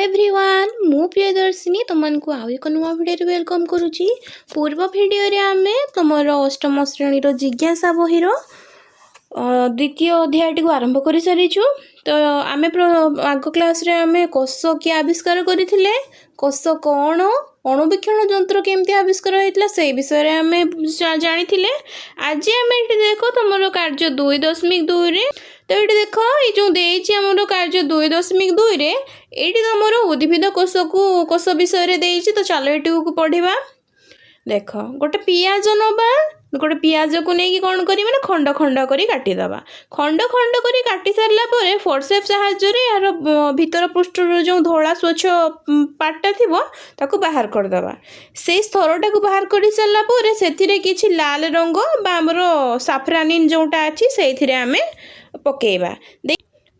Everyone, ମୁଁ ପ୍ରିୟଦର୍ଶିନୀ ତୁମମାନଙ୍କୁ ଆଉ ଏକ ନୂଆ ଭିଡ଼ିଓରେ welcome କରୁଛି। ପୂର୍ବ ଭିଡ଼ିଓରେ ଆମେ ତୁମର ଅଷ୍ଟମ ଶ୍ରେଣୀର ଜିଜ୍ଞାସା ବହିର ଦ୍ୱିତୀୟ ଅଧ୍ୟାୟଟିକୁ ଆରମ୍ଭ କରିସାରିଛୁ। ତ ଆମେ ଆଗ କ୍ଲାସ୍ରେ ଆମେ କୋଷ କିଏ ଆବିଷ୍କାର କରିଥିଲେ, କୋଷ କ'ଣ, ଅଣୁବୀକ୍ଷଣ ଯନ୍ତ୍ର କେମିତି ଆବିଷ୍କାର ହେଇଥିଲା, ସେଇ ବିଷୟରେ ଆମେ ଜାଣିଥିଲେ। ଆଜି ଆମେ ଏଠି ଦେଖ, ତୁମର କାର୍ଯ୍ୟ 2.2ରେ, ତ ଏଇଠି ଦେଖ, ଏଇ ଯେଉଁ ଦେଇଛି ଆମର କାର୍ଯ୍ୟ 2.2ରେ, ଏଇଠି ତୁମର ଉଦ୍ଭିଦ କୋଷକୁ କୋଷ ବିଷୟରେ ଦେଇଛି। ତ ଚାଲ ଏଇଟିକୁ ପଢ଼ିବା। ଦେଖ, ଗୋଟେ ପିଆଜ ନେବା। ଗୋଟେ ପିଆଜକୁ ନେଇକି କ'ଣ କରିବା ନା ଖଣ୍ଡ ଖଣ୍ଡ କରି କାଟିଦେବା। ଖଣ୍ଡ ଖଣ୍ଡ କରି କାଟି ସାରିଲା ପରେ ଫୋର୍ସେପ୍ ସାହାଯ୍ୟରେ ଏହାର ଭିତର ପୃଷ୍ଠର ଯେଉଁ ଧଳା ସ୍ୱଚ୍ଛ ପାର୍ଟଟା ଥିବ, ତାକୁ ବାହାର କରିଦେବା। ସେଇ ସ୍ତରଟାକୁ ବାହାର କରି ସାରିଲା ପରେ ସେଥିରେ କିଛି ଲାଲ ରଙ୍ଗ ବା ଆମର ସାଫ୍ରାନିନ୍ ଯେଉଁଟା ଅଛି, ସେଇଥିରେ ଆମେ ପକାଇବା।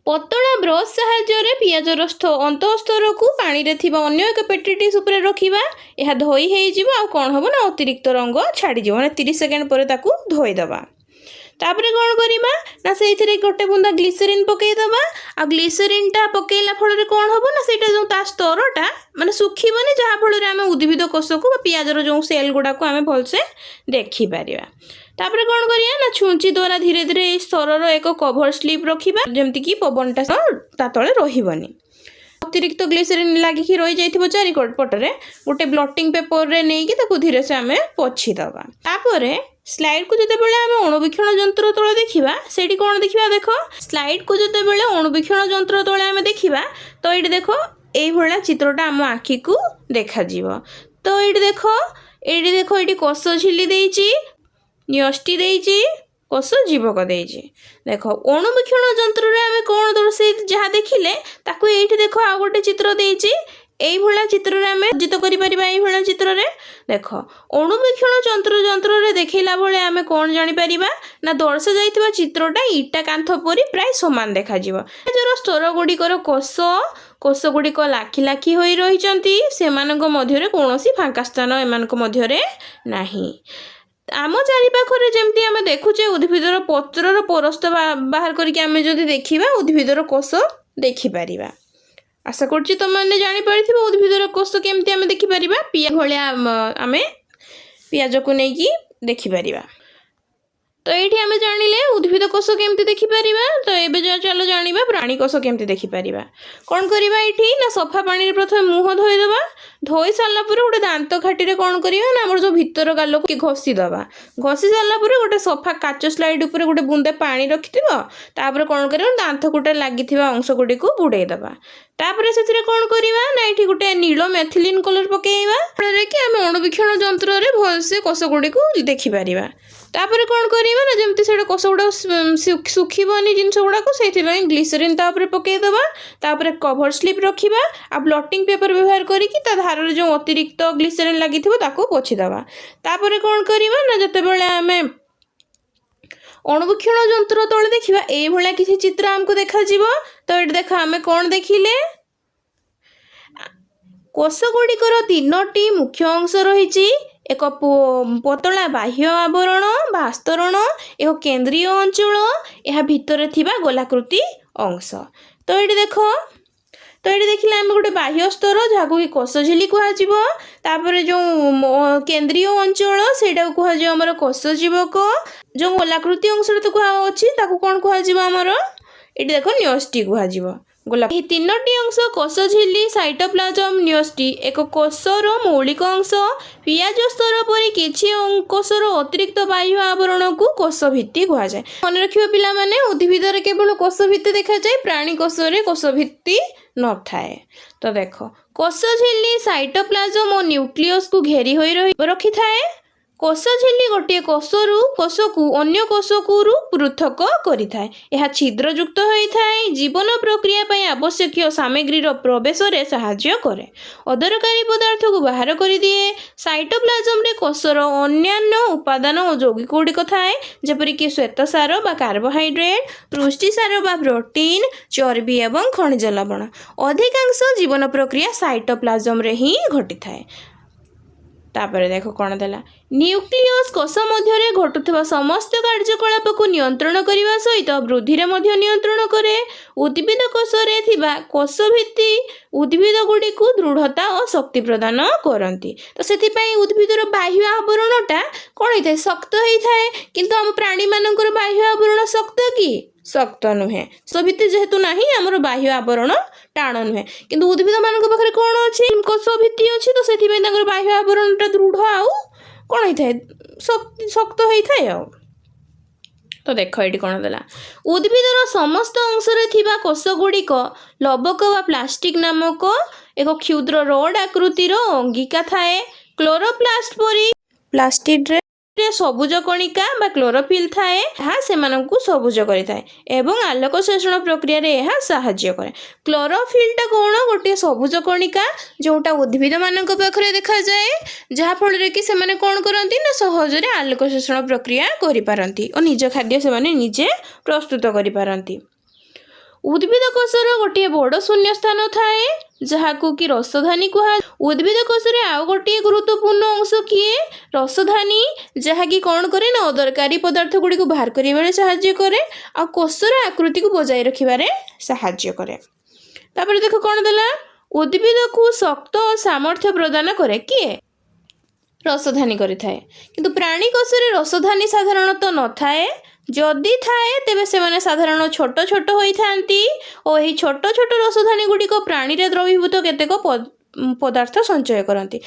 ପତଳା ବ୍ରସ୍ ସାହାଯ୍ୟରେ ପିଆଜର ଅନ୍ତଃସ୍ତରକୁ ପାଣିରେ ଥିବା ଅନ୍ୟ ଏକ ପେଟ୍ରି ଡିସ୍ ଉପରେ ରଖିବା। ଏହା ଧୋଇ ହେଇଯିବ ଆଉ କ'ଣ ହେବ ନା ଅତିରିକ୍ତ ରଙ୍ଗ ଛାଡ଼ିଯିବ। ମାନେ 30 ସେକେଣ୍ଡ ପରେ ତାକୁ ଧୋଇଦେବା। ତାପରେ କ'ଣ କରିବା ନା ସେଇଥିରେ ଗୋଟେ ବୁନ୍ଦା ଗ୍ଲିସେରିନ୍ ପକାଇଦେବା। ଆଉ ଗ୍ଲିସେରିନ୍ଟା ପକାଇଲା ଫଳରେ କ'ଣ ହେବ ନା ସେଇଟା ଯେଉଁ ତା ସ୍ତରଟା ମାନେ ଶୁଖିବନି, ଯାହାଫଳରେ ଆମେ ଉଦ୍ଭିଦ କୋଷକୁ ବା ପିଆଜର ଯେଉଁ ସେଲ୍ ଗୁଡ଼ାକୁ ଆମେ ଭଲସେ ଦେଖିପାରିବା। ତାପରେ କ'ଣ କରିବା ନା ଛୁଞ୍ଚି ଦ୍ୱାରା ଧୀରେ ଧୀରେ ଏଇ ସ୍ତରର ଏକ କଭର ସ୍ଲିପ୍ ରଖିବା, ଯେମିତିକି ପବନଟା ତା ତଳେ ରହିବନି। ଅତିରିକ୍ତ ଗ୍ଲିସେରିନ୍ ଲାଗିକି ରହିଯାଇଥିବ ଚାରି ପଟରେ ଗୋଟେ ବ୍ଲଟିଂ ପେପରରେ ନେଇକି ତାକୁ ଧୀରେ ସେ ଆମେ ପୋଛିଦେବା। ତାପରେ ସ୍ଲାଇଡ୍କୁ ଯେତେବେଳେ ଆମେ ଅଣୁବୀକ୍ଷଣ ଯନ୍ତ୍ର ତଳେ ଦେଖିବା, ସେଇଠି କ'ଣ ଦେଖିବା? ଦେଖ, ସ୍ଲାଇଡ୍କୁ ଯେତେବେଳେ ଅଣୁବୀକ୍ଷଣ ଯନ୍ତ୍ର ତଳେ ଆମେ ଦେଖିବା, ତ ଏଇଠି ଦେଖ, ଏଇଭଳିଆ ଚିତ୍ରଟା ଆମ ଆଖିକୁ ଦେଖାଯିବ। ତ ଏଇଠି ଦେଖ, ଏଇଠି ଦେଖ, ଏଇଠି କୋଷ ଝିଲ୍ଲି ଦେଇଛି, ନ୍ୟଷ୍ଟି ଦେଇଛି, କୋଷ ଜୀବକ ଦେଇଛି। ଦେଖ, ଅଣୁବୀକ୍ଷଣ ଯନ୍ତ୍ରରେ ଆମେ କ'ଣ ଦର୍ଶାଇ ଯାହା ଦେଖିଲେ, ତାକୁ ଏଇଠି ଦେଖ, ଆଉ ଗୋଟେ ଚିତ୍ର ଦେଇଛି। ଏଇଭଳିଆ ଚିତ୍ରରେ ଆମେ ଅର୍ଜିତ କରିପାରିବା। ଏଇଭଳିଆ ଚିତ୍ରରେ ଦେଖ, ଅଣୁବୀକ୍ଷଣ ଯନ୍ତ୍ରରେ ଦେଖେଇଲା ଭଳିଆ ଆମେ କ'ଣ ଜାଣିପାରିବା ନା ଦର୍ଶାଯାଇଥିବା ଚିତ୍ରଟା ଇଟା କାନ୍ଥ ପରି ପ୍ରାୟ ସମାନ ଦେଖାଯିବ। ପିଆଜର ସ୍ତର ଗୁଡ଼ିକର କୋଷ ଗୁଡ଼ିକ ଲାଖି ଲାଖି ହୋଇ ରହିଛନ୍ତି। ସେମାନଙ୍କ ମଧ୍ୟରେ କୌଣସି ଫାଙ୍କା ସ୍ଥାନ ଏମାନଙ୍କ ମଧ୍ୟରେ ନାହିଁ। ଆମ ଚାରିପାଖରେ ଯେମିତି ଆମେ ଦେଖୁଛେ, ଉଦ୍ଭିଦର ପତ୍ରର ପରସ୍ତ ବାହାର କରିକି ଆମେ ଯଦି ଦେଖିବା, ଉଦ୍ଭିଦର କୋଷ ଦେଖିପାରିବା। ଆଶା କରୁଛି ତୁମେମାନେ ଜାଣିପାରିଥିବ ଉଦ୍ଭିଦର କୋଷ କେମିତି ଆମେ ଦେଖିପାରିବା। ପିଆ ଭଳିଆ ଆମେ ପିଆଜକୁ ନେଇକି ଦେଖିପାରିବା। ତ ଏଇଠି ଆମେ ଜାଣିଲେ ଉଦ୍ଭିଦ କୋଷ କେମିତି ଦେଖିପାରିବା। ତ ଏବେ ଚାଲ ଜାଣିବା ପ୍ରାଣୀ କୋଷ କେମିତି ଦେଖିପାରିବା। କ'ଣ କରିବା ଏଇଠି ନା ସଫା ପାଣିରେ ପ୍ରଥମେ ମୁହଁ ଧୋଇଦେବା। ଧୋଇ ସାରିଲା ପରେ ଗୋଟେ ଦାନ୍ତ କାଠିରେ କ'ଣ କରିବା ନା ଆମର ଯେଉଁ ଭିତର ଗାଲକୁ ଘଷିଦେବା। ଘଷି ସାରିଲା ପରେ ଗୋଟେ ସଫା କାଚ ସ୍ଲାଇଡ୍ ଉପରେ ଗୋଟେ ବୁନ୍ଦେ ପାଣି ରଖିଥିବ। ତାପରେ କ'ଣ କରିବା? ଦାନ୍ତ କୁଟା ଲାଗିଥିବା ଅଂଶ ଗୁଡ଼ିକୁ ବୁଡ଼େଇଦେବା। ତାପରେ ସେଥିରେ କ'ଣ କରିବା ନା ଏଇଠି ଗୋଟେ ନୀଳ ମେଥିଲିନ୍ କଲର୍ ପକାଇବା, ଫଳରେ କି ଆମେ ଅଣୁବୀକ୍ଷଣ ଯନ୍ତ୍ରରେ ଭଲସେ କୋଷ ଗୁଡ଼ିକୁ ଦେଖିପାରିବା। ତାପରେ କ'ଣ କରିବା ନା ଯେମିତି ସେଇଟା କୋଷ ଗୁଡ଼ାକ ଶୁଖିବନି ଜିନିଷ ଗୁଡ଼ାକ, ସେଇଥିପାଇଁ ଗ୍ଲିସେରିନ୍ ତା ଉପରେ ପକାଇଦେବା। ତାପରେ କଭର ସ୍ଲିପ୍ ରଖିବା ଆଉ ବ୍ଲଟିଂ ପେପର ବ୍ୟବହାର କରିକି ତା ଧାରରେ ଯେଉଁ ଅତିରିକ୍ତ ଗ୍ଲିସେରିନ୍ ଲାଗିଥିବ, ତାକୁ ପୋଛିଦେବା। ତାପରେ କ'ଣ କରିବା ନା ଯେତେବେଳେ ଆମେ ଅଣୁବୀକ୍ଷଣ ଯନ୍ତ୍ର ତଳେ ଦେଖିବା, ଏଇଭଳିଆ କିଛି ଚିତ୍ର ଆମକୁ ଦେଖାଯିବ। ତ ଏଇଠି ଦେଖ, ଆମେ କ'ଣ ଦେଖିଲେ? କୋଷ ଗୁଡ଼ିକର ତିନୋଟି ମୁଖ୍ୟ ଅଂଶ ରହିଛି: ଏକ ପତଳା ବାହ୍ୟ ଆବରଣ ବା ଆସ୍ତରଣ, ଏକ କେନ୍ଦ୍ରୀୟ ଅଞ୍ଚଳ, ଏହା ଭିତରେ ଥିବା ଗୋଲାକୃତି ଅଂଶ। ତ ଏଇଠି ଦେଖ, ତ ଏଇଠି ଦେଖିଲେ ଆମେ ଗୋଟେ ବାହ୍ୟ ସ୍ତର, ଯାହାକୁ କି କୋଷ ଝିଲ୍ଲି କୁହାଯିବ। ତାପରେ ଯେଉଁ କେନ୍ଦ୍ରୀୟ ଅଞ୍ଚଳ, ସେଇଟାକୁ କୁହାଯିବ ଆମର କୋଷ ଜୀବକ। ଯେଉଁ ଗୋଲାକୃତି ଅଂଶଟା ତ କୁହାଅଛି, ତାକୁ କ'ଣ କୁହାଯିବ ଆମର? ଏଇଠି ଦେଖ, ନ୍ୟଷ୍ଟି କୁହାଯିବ। ଏହି ତିନୋଟି ଅଂଶ, କୋଷ ଝିଲ୍ଲି, ସାଇଟୋପ୍ଲାଜମ, ନ୍ୟଷ୍ଟି, ଏକ କୋଷର ମୌଳିକ ଅଂଶ। ପିଆଜ ସ୍ତର ପରି କିଛି କୋଷର ଅତିରିକ୍ତ ବାହ୍ୟ ଆବରଣକୁ କୋଷ ଭିତ୍ତି କୁହାଯାଏ। ମନେ ରଖିବ ପିଲାମାନେ, ଉଦ୍ଭିଦରେ କେବଳ କୋଷ ଭିତ୍ତି ଦେଖାଯାଏ, ପ୍ରାଣୀ କୋଷରେ କୋଷ ଭିତ୍ତି ନଥାଏ। ତ ଦେଖ, କୋଷ ଝିଲ୍ଲି ସାଇଟୋପ୍ଲାଜମ ଓ ନ୍ୟୁକ୍ଲିୟସକୁ ଘେରି ହୋଇ ରଖିଥାଏ। କୋଷ ଝିଲ୍ଲି ଗୋଟିଏ କୋଷକୁ ଅନ୍ୟ କୋଷକୁରୁ ପୃଥକ କରିଥାଏ। ଏହା ଛିଦ୍ରଯୁକ୍ତ ହୋଇଥାଏ। ଜୀବନ ପ୍ରକ୍ରିୟା ପାଇଁ ଆବଶ୍ୟକୀୟ ସାମଗ୍ରୀର ପ୍ରବେଶରେ ସାହାଯ୍ୟ କରେ। ଅଦରକାରୀ ପଦାର୍ଥକୁ ବାହାର କରିଦିଏ। ସାଇଟୋପ୍ଲାଜମରେ କୋଷର ଅନ୍ୟାନ୍ୟ ଉପାଦାନ ଓ ଯୌଗିକ ଗୁଡ଼ିକ ଥାଏ, ଯେପରିକି ଶ୍ୱେତସାର ବା କାର୍ବୋହାଇଡ୍ରେଟ୍, ପୃଷ୍ଟିସାର ବା ପ୍ରୋଟିନ୍, ଚର୍ବି ଏବଂ ଖଣିଜ ଲବଣ। ଅଧିକାଂଶ ଜୀବନ ପ୍ରକ୍ରିୟା ସାଇଟୋପ୍ଲାଜମରେ ହିଁ ଘଟିଥାଏ। ତାପରେ ଦେଖ କ'ଣ ଦେଲା। ନ୍ୟୁକ୍ଲିୟସ୍ କୋଷ ମଧ୍ୟରେ ଘଟୁଥିବା ସମସ୍ତ କାର୍ଯ୍ୟକଳାପକୁ ନିୟନ୍ତ୍ରଣ କରିବା ସହିତ ବୃଦ୍ଧିରେ ମଧ୍ୟ ନିୟନ୍ତ୍ରଣ କରେ। ଉଦ୍ଭିଦ କୋଷରେ ଥିବା କୋଷ ଭିତ୍ତି ଉଦ୍ଭିଦ ଗୁଡ଼ିକୁ ଦୃଢ଼ତା ଓ ଶକ୍ତି ପ୍ରଦାନ କରନ୍ତି। ତ ସେଥିପାଇଁ ଉଦ୍ଭିଦର ବାହ୍ୟ ଆବରଣଟା କ'ଣ ହେଇଥାଏ? ଶକ୍ତ ହେଇଥାଏ। କିନ୍ତୁ ଆମ ପ୍ରାଣୀମାନଙ୍କର ବାହ୍ୟ ଆବରଣ ଶକ୍ତ କି? ଶକ୍ତ ନୁହେଁ। କୋଷ ଭିତ୍ତି ଯେହେତୁ ନାହିଁ, ଆମର ବାହ୍ୟ ଆବରଣ ଟାଣ ନୁହେଁ। କିନ୍ତୁ ଉଦ୍ଭିଦମାନଙ୍କ ପାଖରେ କ'ଣ ଅଛି? କୋଷ ଭିତ୍ତି ଅଛି। ତ ସେଥିପାଇଁ ତାଙ୍କର ବାହ୍ୟ ଆବରଣଟା ଦୃଢ଼ ଆଉ କ'ଣ ହେଇଥାଏ? ଶକ୍ତ ହେଇଥାଏ। ଆଉ ତ ଦେଖ, ଏଇଠି କ'ଣ ଦେଲା? ଉଦ୍ଭିଦର ସମସ୍ତ ଅଂଶରେ ଥିବା କୋଷ ଗୁଡ଼ିକ ଲବକ ବା ପ୍ଲାଷ୍ଟିଡ୍ ନାମକ ଏକ କ୍ଷୁଦ୍ର ରଡ୍ ଆକୃତିର ଅଙ୍ଗିକା ଥାଏ। କ୍ଲୋରୋପ୍ଲାଷ୍ଟ ପରି ପ୍ଲାଷ୍ଟିଡ୍ରେ ସବୁଜ କଣିକା ବା କ୍ଲୋରୋଫିଲ୍ ଥାଏ। ଏହା ସେମାନଙ୍କୁ ସବୁଜ କରିଥାଏ ଏବଂ ଆଲୋକ ଶୋଷଣ ପ୍ରକ୍ରିୟାରେ ଏହା ସାହାଯ୍ୟ କରେ। କ୍ଲୋରୋଫିଲ୍ଟା କ'ଣ? ଗୋଟିଏ ସବୁଜ କଣିକା, ଯେଉଁଟା ଉଦ୍ଭିଦମାନଙ୍କ ପାଖରେ ଦେଖାଯାଏ, ଯାହାଫଳରେ କି ସେମାନେ କ'ଣ କରନ୍ତି ନା ସହଜରେ ଆଲୋକ ଶୋଷଣ ପ୍ରକ୍ରିୟା କରିପାରନ୍ତି ଓ ନିଜ ଖାଦ୍ୟ ସେମାନେ ନିଜେ ପ୍ରସ୍ତୁତ କରିପାରନ୍ତି। ଉଦ୍ଭିଦ କୋଷର ଗୋଟିଏ ବଡ଼ ଶୂନ୍ୟ ସ୍ଥାନ ଥାଏ, ଯାହାକୁ କି ରସଧାନୀ କୁହା। ଉଦ୍ଭିଦ କୋଷରେ ଆଉ ଗୋଟିଏ ଗୁରୁତ୍ୱପୂର୍ଣ୍ଣ ଅଂଶ କିଏ? ରସଧାନୀ, ଯାହାକି କ'ଣ କରେ ନା ଅଦରକାରୀ ପଦାର୍ଥ ଗୁଡ଼ିକୁ ବାହାର କରିବାରେ ସାହାଯ୍ୟ କରେ ଆଉ କୋଷର ଆକୃତିକୁ ବଜାୟ ରଖିବାରେ ସାହାଯ୍ୟ କରେ। ତାପରେ ଦେଖ କ'ଣ ଦେଲା। ଉଦ୍ଭିଦକୁ ଶକ୍ତ ଓ ସାମର୍ଥ୍ୟ ପ୍ରଦାନ କରେ କିଏ? ରସଧାନୀ କରିଥାଏ। କିନ୍ତୁ ପ୍ରାଣୀ କୋଷରେ ରସଧାନୀ ସାଧାରଣତଃ ନଥାଏ। ଯଦି ଥାଏ, ତେବେ ସେମାନେ ସାଧାରଣ ଛୋଟ ଛୋଟ ହୋଇଥାନ୍ତି ଓ ଏହି ଛୋଟ ଛୋଟ ରସଧାନୀ ଗୁଡ଼ିକ ପ୍ରାଣୀରେ ଦ୍ରବୀଭୂତ କେତେକ ପଦାର୍ଥ ସଞ୍ଚୟ କରନ୍ତି।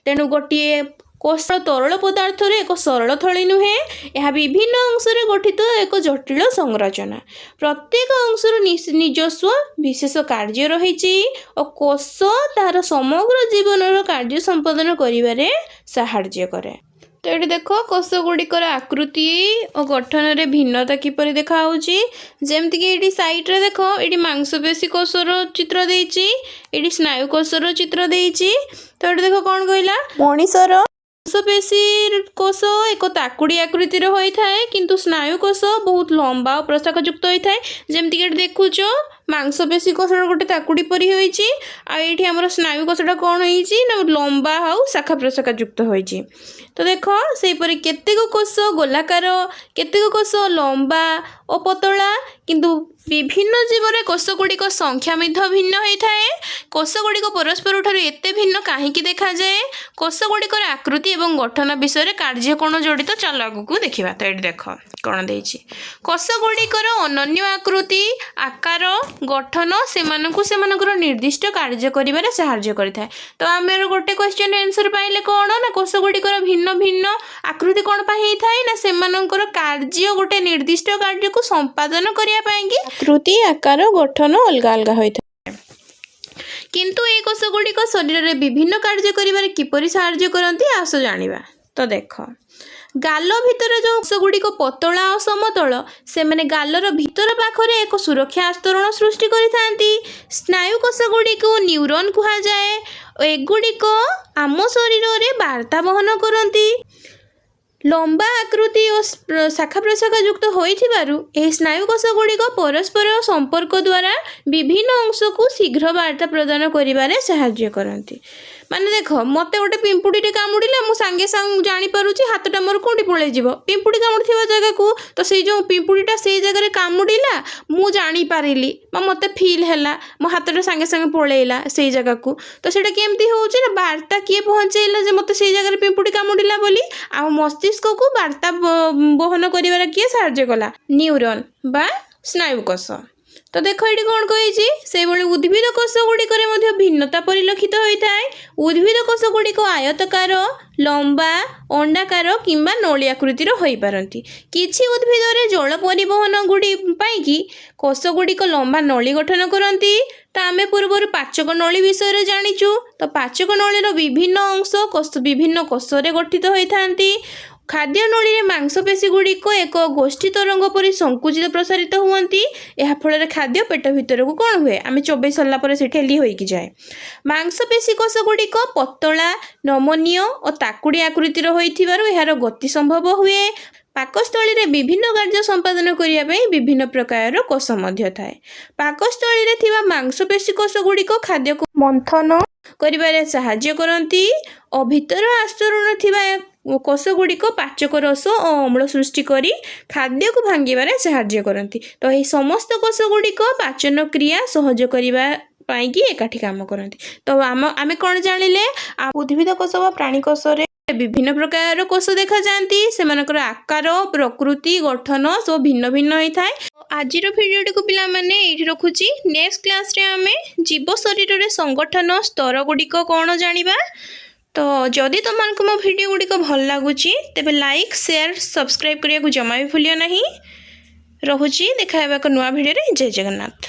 ତେଣୁ ଗୋଟିଏ କୋଷ ତରଳ ପଦାର୍ଥରେ ଏକ ସରଳ ଥଳି ନୁହେଁ। ଏହା ବିଭିନ୍ନ ଅଂଶରେ ଗଠିତ ଏକ ଜଟିଳ ସଂରଚନା। ପ୍ରତ୍ୟେକ ଅଂଶର ନିଜସ୍ୱ ବିଶେଷ କାର୍ଯ୍ୟ ରହିଛି ଓ କୋଷ ତାହାର ସମଗ୍ର ଜୀବନର କାର୍ଯ୍ୟ ସମ୍ପାଦନ କରିବାରେ ସାହାଯ୍ୟ କରେ। ତ ଏଠି ଦେଖ, କୋଷ ଗୁଡ଼ିକର ଆକୃତି ଓ ଗଠନରେ ଭିନ୍ନତା କିପରି ଦେଖାହେଉଛି। ଯେମିତିକି ଏଇଠି ସାଇଡ଼ରେ ଦେଖ, ଏଇଠି ମାଂସପେଶୀ କୋଷର ଚିତ୍ର ଦେଇଛି, ଏଇଠି ସ୍ନାୟୁ କୋଷର ଚିତ୍ର ଦେଇଛି। ତ ଏଠି ଦେଖ କ'ଣ କହିଲା? ମଣିଷର ମାଂସପେଶୀ କୋଷ ଏକ ତାକୁଡ଼ି ଆକୃତିର ହୋଇଥାଏ, କିନ୍ତୁ ସ୍ନାୟୁ କୋଷ ବହୁତ ଲମ୍ବା ଓ ପ୍ରଶାଖଯୁକ୍ତ ହୋଇଥାଏ। ଯେମିତିକି ଏଠି ଦେଖୁଛ, ମାଂସପେଶୀ କୋଷଟା ଗୋଟେ ତାକୁଡ଼ି ପରି ହୋଇଛି ଆଉ ଏଇଠି ଆମର ସ୍ନାୟୁ କୋଷଟା କ'ଣ ହେଇଛି ନା ଲମ୍ବା ଆଉ ଶାଖା ପ୍ରଶାଖା ଯୁକ୍ତ ହୋଇଛି। ତ ଦେଖ, ସେହିପରି କେତେକ କୋଷ ଗୋଲାକାର, କେତେକ କୋଷ ଲମ୍ବା ଓ ପତଳା। କିନ୍ତୁ ବିଭିନ୍ନ ଜୀବରେ କୋଷ ଗୁଡ଼ିକ ସଂଖ୍ୟା ମଧ୍ୟ ଭିନ୍ନ ହୋଇଥାଏ। କୋଷ ଗୁଡ଼ିକ ପରସ୍ପର ଠାରୁ ଏତେ ଭିନ୍ନ କାହିଁକି ଦେଖାଯାଏ? କୋଷ ଗୁଡ଼ିକର ଆକୃତି ଏବଂ ଗଠନ ବିଷୟରେ କାର୍ଯ୍ୟ କ'ଣ ଜଡ଼ିତ? ଚାଲ ଆଗକୁ ଦେଖିବା। ତ ଏଇଠି ଦେଖ କ'ଣ ଦେଇଛି। କୋଷ ଗୁଡ଼ିକର ଅନନ୍ୟ ଆକୃତି, ଆକାର, ଗଠନ ସେମାନଙ୍କୁ ସେମାନଙ୍କର ନିର୍ଦ୍ଦିଷ୍ଟ କାର୍ଯ୍ୟ କରିବାରେ ସାହାଯ୍ୟ କରିଥାଏ। ତ ଆମେ ଗୋଟେ କ୍ୱେଶ୍ଚନ୍ ଆନ୍ସର୍ ପାଇଲେ। କ'ଣ ନା କୋଷ ଗୁଡ଼ିକର ଭିନ୍ନ ଭିନ୍ନ ଆକୃତି କ'ଣ ପାଇଁ ହେଇଥାଏ ନା ସେମାନଙ୍କର କାର୍ଯ୍ୟ, ଗୋଟେ ନିର୍ଦ୍ଦିଷ୍ଟ କାର୍ଯ୍ୟକୁ ସମ୍ପାଦନ କରିବା ପାଇଁକି ଆକୃତି, ଆକାର, ଗଠନ ଅଲଗା ଅଲଗା ହୋଇଥାଏ। କିନ୍ତୁ ଏହି କୋଷ ଗୁଡ଼ିକ ଶରୀରରେ ବିଭିନ୍ନ କାର୍ଯ୍ୟ କରିବାରେ କିପରି ସାହାଯ୍ୟ କରନ୍ତି, ଆସ ଜାଣିବା। ତ ଦେଖ, ଗାଲ ଭିତରେ ଯେଉଁ କୋଷ ଗୁଡ଼ିକ ପତଳା ଓ ସମତଳ, ସେମାନେ ଗାଲର ଭିତର ପାଖରେ ଏକ ସୁରକ୍ଷା ଆସ୍ତରଣ ସୃଷ୍ଟି କରିଥାନ୍ତି। ସ୍ନାୟୁ କୋଷ ଗୁଡ଼ିକୁ ନ୍ୟୁରନ୍ କୁହାଯାଏ ଓ ଏଗୁଡ଼ିକ ଆମ ଶରୀରରେ ବାର୍ତ୍ତା ବହନ କରନ୍ତି। ଲମ୍ବା ଆକୃତି ଓ ଶାଖା ପ୍ରଶାଖା ଯୁକ୍ତ ହୋଇଥିବାରୁ ଏହି ସ୍ନାୟୁ କୋଷ ଗୁଡ଼ିକ ପରସ୍ପର ସମ୍ପର୍କ ଦ୍ୱାରା ବିଭିନ୍ନ ଅଂଶକୁ ଶୀଘ୍ର ବାର୍ତ୍ତା ପ୍ରଦାନ କରିବାରେ ସାହାଯ୍ୟ କରନ୍ତି। ମାନେ ଦେଖ, ମୋତେ ଗୋଟେ ପିମ୍ପୁଡ଼ିଟେ କାମୁଡ଼ିଲା, ମୁଁ ସାଙ୍ଗେ ସାଙ୍ଗେ ଜାଣିପାରୁଛି। ହାତଟା ମୋର କେଉଁଠି ପଳେଇଯିବ? ପିମ୍ପୁଡ଼ି କାମୁଡ଼ିଥିବା ଜାଗାକୁ। ତ ସେଇ ଯେଉଁ ପିମ୍ପୁଡ଼ିଟା ସେଇ ଜାଗାରେ କାମୁଡ଼ିଲା, ମୁଁ ଜାଣିପାରିଲି ବା ମୋତେ ଫିଲ୍ ହେଲା, ମୋ ହାତଟା ସାଙ୍ଗେ ସାଙ୍ଗେ ପଳେଇଲା ସେଇ ଜାଗାକୁ। ତ ସେଇଟା କେମିତି ହେଉଛି ନା ବାର୍ତ୍ତା କିଏ ପହଞ୍ଚେଇଲା ଯେ ମୋତେ ସେଇ ଜାଗାରେ ପିମ୍ପୁଡ଼ି କାମୁଡ଼ିଲା ବୋଲି? ଆଉ ମସ୍ତିଷ୍କକୁ ବାର୍ତ୍ତା ବହନ କରିବାରେ କିଏ ସାହାଯ୍ୟ କଲା? ନ୍ୟୁରନ୍ ବା ସ୍ନାୟୁକୋଷ। ତ ଦେଖ, ଏଠି କ'ଣ କହିଛି? ସେଇଭଳି ଉଦ୍ଭିଦ କୋଷ ଗୁଡ଼ିକରେ ମଧ୍ୟ ଭିନ୍ନତା ପରିଲକ୍ଷିତ ହୋଇଥାଏ। ଉଦ୍ଭିଦ କୋଷ ଗୁଡ଼ିକ ଆୟତାକାର, ଲମ୍ବା, ଅଣ୍ଡାକାର କିମ୍ବା ନଳୀ ଆକୃତିର ହୋଇପାରନ୍ତି। କିଛି ଉଦ୍ଭିଦରେ ଜଳ ପରିବହନ ଗୁଡ଼ି ପାଇଁକି କୋଷ ଗୁଡ଼ିକ ଲମ୍ବା ନଳୀ ଗଠନ କରନ୍ତି। ତ ଆମେ ପୂର୍ବରୁ ପାଚକ ନଳୀ ବିଷୟରେ ଜାଣିଛୁ। ତ ପାଚକ ନଳୀର ବିଭିନ୍ନ ଅଂଶ କୋଷ ବିଭିନ୍ନ କୋଷରେ ଗଠିତ ହୋଇଥାନ୍ତି। ଖାଦ୍ୟ ନଳୀରେ ମାଂସପେଶୀ ଗୁଡ଼ିକ ଏକ ଗୋଷ୍ଠୀ ତରଙ୍ଗ ପରି ସଂକୁଚିତ ପ୍ରସାରିତ ହୁଅନ୍ତି। ଏହା ଫଳରେ ଖାଦ୍ୟ ପେଟ ଭିତରକୁ କ'ଣ ହୁଏ? ଆମେ ଚୋବେଇ ସାରିଲା ପରେ ସେ ଠେଲି ହୋଇକି ଯାଏ। ମାଂସପେଶୀ କୋଷ ଗୁଡ଼ିକ ପତଳା, ନମନୀୟ ଓ ତାକୁଡ଼ି ଆକୃତିର ହୋଇଥିବାରୁ ଏହାର ଗତି ସମ୍ଭବ ହୁଏ। ପାକସ୍ଥଳୀରେ ବିଭିନ୍ନ କାର୍ଯ୍ୟ ସମ୍ପାଦନ କରିବା ପାଇଁ ବିଭିନ୍ନ ପ୍ରକାରର କୋଷ ମଧ୍ୟ ଥାଏ। ପାକସ୍ଥଳୀରେ ଥିବା ମାଂସପେଶୀ କୋଷ ଗୁଡ଼ିକ ଖାଦ୍ୟକୁ ମନ୍ଥନ କରିବାରେ ସାହାଯ୍ୟ କରନ୍ତି ଓ ଭିତର ଆସ୍ତରଣ ଥିବା କୋଷ ଗୁଡ଼ିକ ପାଚକ ରସ ଓ ଅମ୍ଳ ସୃଷ୍ଟି କରି ଖାଦ୍ୟକୁ ଭାଙ୍ଗିବାରେ ସାହାଯ୍ୟ କରନ୍ତି। ତ ଏହି ସମସ୍ତ କୋଷ ଗୁଡ଼ିକ ପାଚନ କ୍ରିୟା ସହଜ କରିବା ପାଇଁକି ଏକାଠି କାମ କରନ୍ତି। ତ ଆମେ କ'ଣ ଜାଣିଲେ? ଉଦ୍ଭିଦ କୋଷ ବା ପ୍ରାଣୀ କୋଷରେ ବିଭିନ୍ନ ପ୍ରକାରର କୋଷ ଦେଖାଯାଆନ୍ତି। ସେମାନଙ୍କର ଆକାର, ପ୍ରକୃତି, ଗଠନ ସବୁ ଭିନ୍ନ ଭିନ୍ନ ହେଇଥାଏ। ଆଜିର ଭିଡ଼ିଓଟିକୁ ପିଲାମାନେ ଏଇଠି ରଖୁଛି। ନେକ୍ସଟ କ୍ଲାସରେ ଆମେ ଜୀବ ଶରୀରରେ ସଂଗଠନ ସ୍ତର ଗୁଡ଼ିକ କ'ଣ ଜାଣିବା। ତ ଯଦି ତୁମମାନଙ୍କୁ ମୋ ଭିଡ଼ିଓ ଗୁଡ଼ିକ ଭଲ ଲାଗୁଛି, ତେବେ ଲାଇକ୍, ସେୟାର, ସବସ୍କ୍ରାଇବ୍ କରିବାକୁ ଜମା ବି ଭୁଲିବ ନାହିଁ। ରହୁଛି, ଦେଖା ହେବା ଏକ ନୂଆ ଭିଡ଼ିଓରେ। ଜୟ ଜଗନ୍ନାଥ।